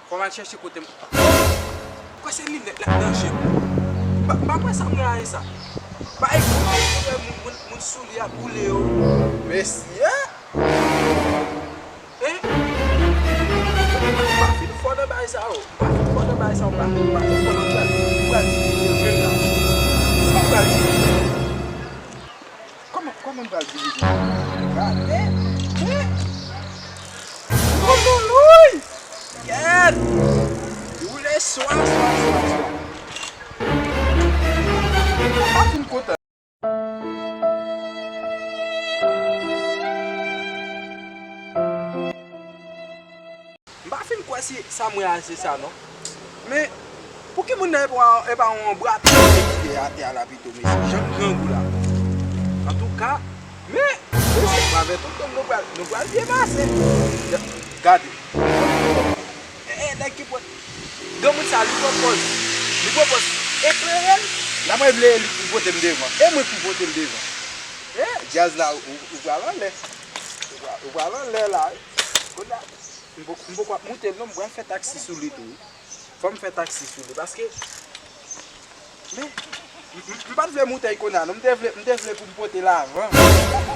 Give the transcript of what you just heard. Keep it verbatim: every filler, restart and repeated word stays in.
Fò m al chèche kote m. Kwè se linèt la nan je m. M pa, m pa kwè sa m rayi sa. Bay kote moun, moun, moun sou li ap boule yo. Mesye! Hein? M pa fin fò nan bagay sa yo. M pa fin fò nan bagay sa yo. M pa, m pa fin fò nan bagay sa yo. M pral dirije l menm la. M pral dirije l. Kòman, kòman m pral dirije l? Gade! Hein? Wouloulouyy! Kèt! Woule swa, swa, swa, swa. M pa fin kontan. M pa fin kwè si sa m wè a se sa non. Men, pou ki moun nan e pa, e pa yon bra pye ki te atè a la pito, mesye? Jan grangou la. Antouka, men, mesye, avè tout kòm nou pral, nou pral byen pase. Gade. E, e, nèg ki pot. Granmoun sa, li pran pòz. Li pran pòz. Eklere l. La mwen vle li pou pote m devan. E mwen pou pote m devan. E, djaz la, ou, ou, ou pral anlè. Ou pral, ou pral anlè la. Kounye a, m poko, m poko ap moute l non, m pral fè taksi sou li tou wi. Fò m fè taksi sou li, paske, men, m, m, m pa t vle moute l kounye a non, m te vle, m te vle pou m pote l avan.